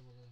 Хорошо.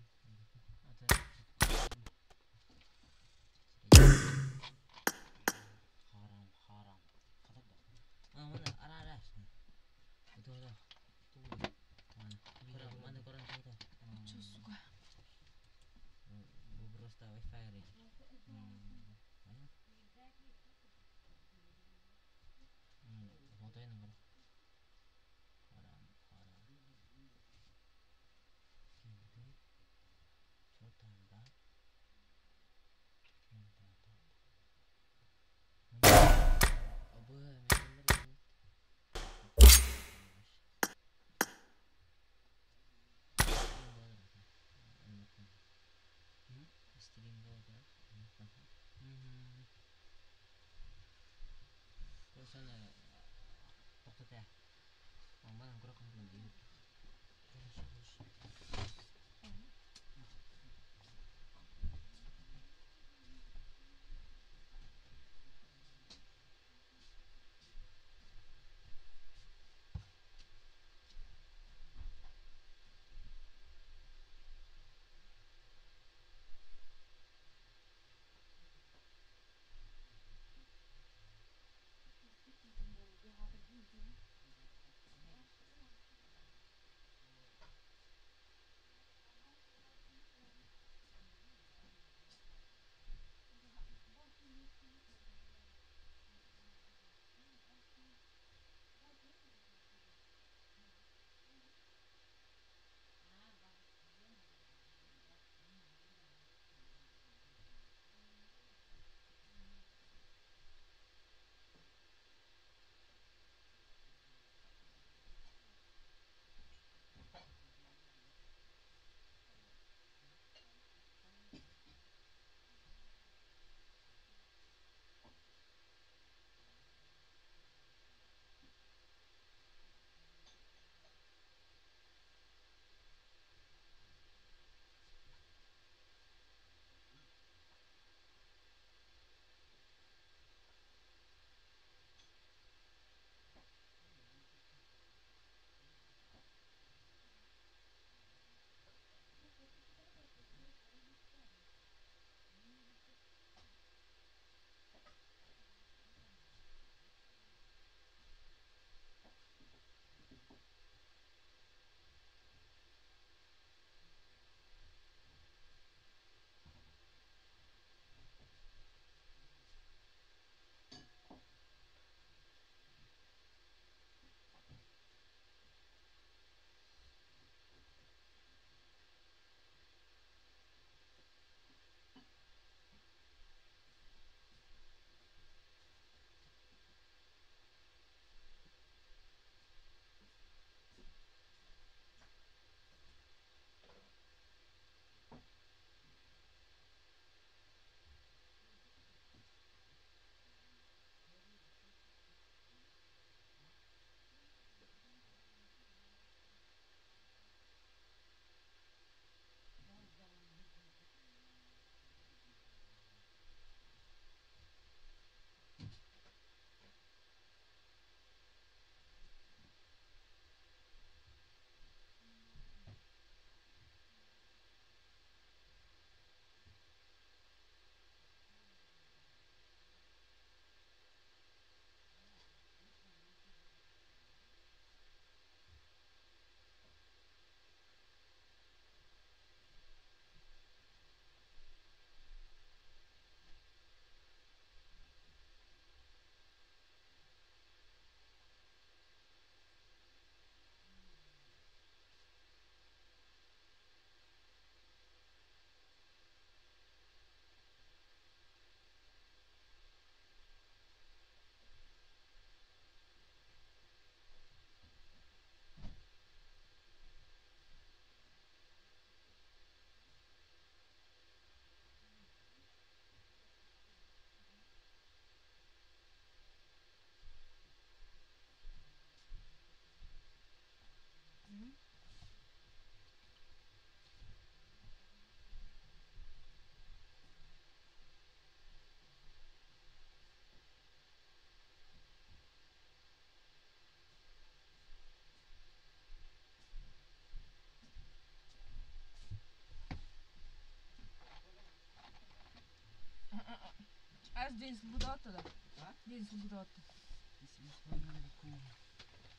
День свободы тогда. А? День свободы.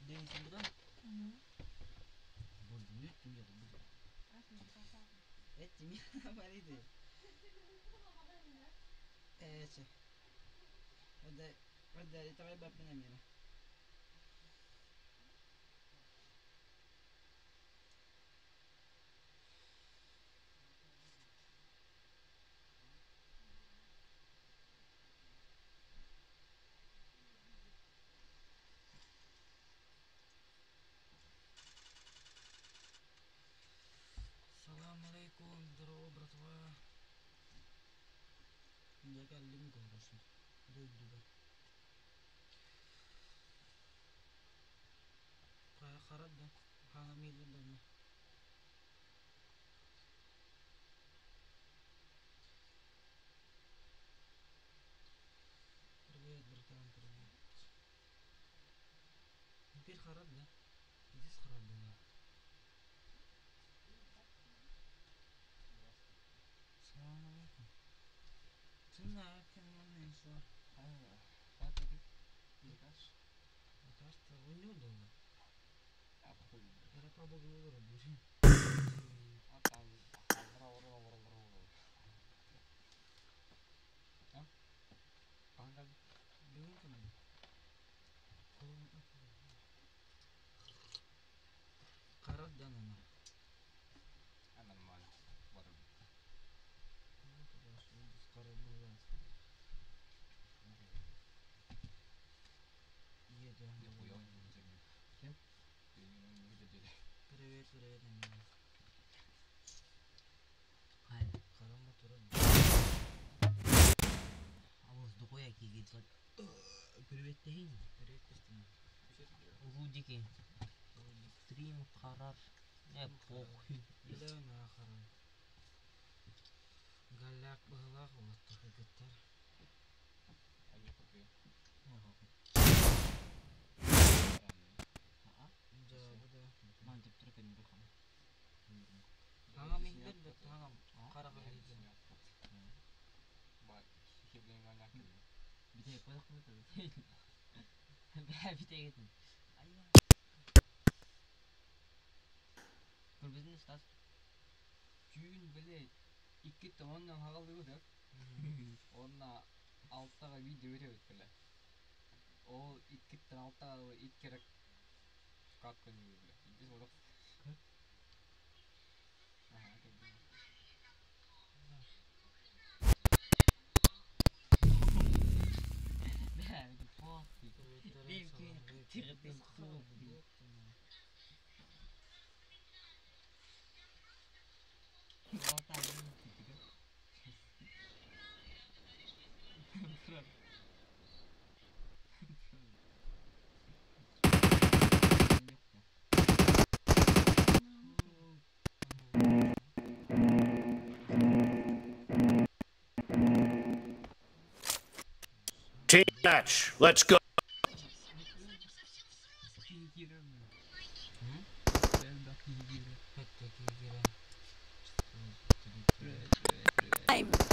День свободы? Угу. Салам алейкум, здорово, братва. Дьэ кэллим короче, дойдубар. Хайа харат да, хаана миилин да Привет, братан, привет. Теперь харат, да? Здесь харат была. Салам алейкум. Харат да нана. А нормально. Привет, привет, Амина. Хай. Харама туран. Алыс духуя кигит. Привет тehин. Привет, Кристина. Рудики. Стрим харар. Не похуй. Да, на харам. Галляк быһылаах уолаттар кыргыттар. Дьаабы да. Хаҥам иһиллэр да хаҥам хараҕа иһиллэр. Түүн били иккиттэн уонна хаҕаллыбыт уонна алтаҕа видео үтэбит бile. Ол иккиттэн алтаҕа икки эрэ катка бile. Иккис олох. Аха, кэлбит. Team match. Let's go. Привет.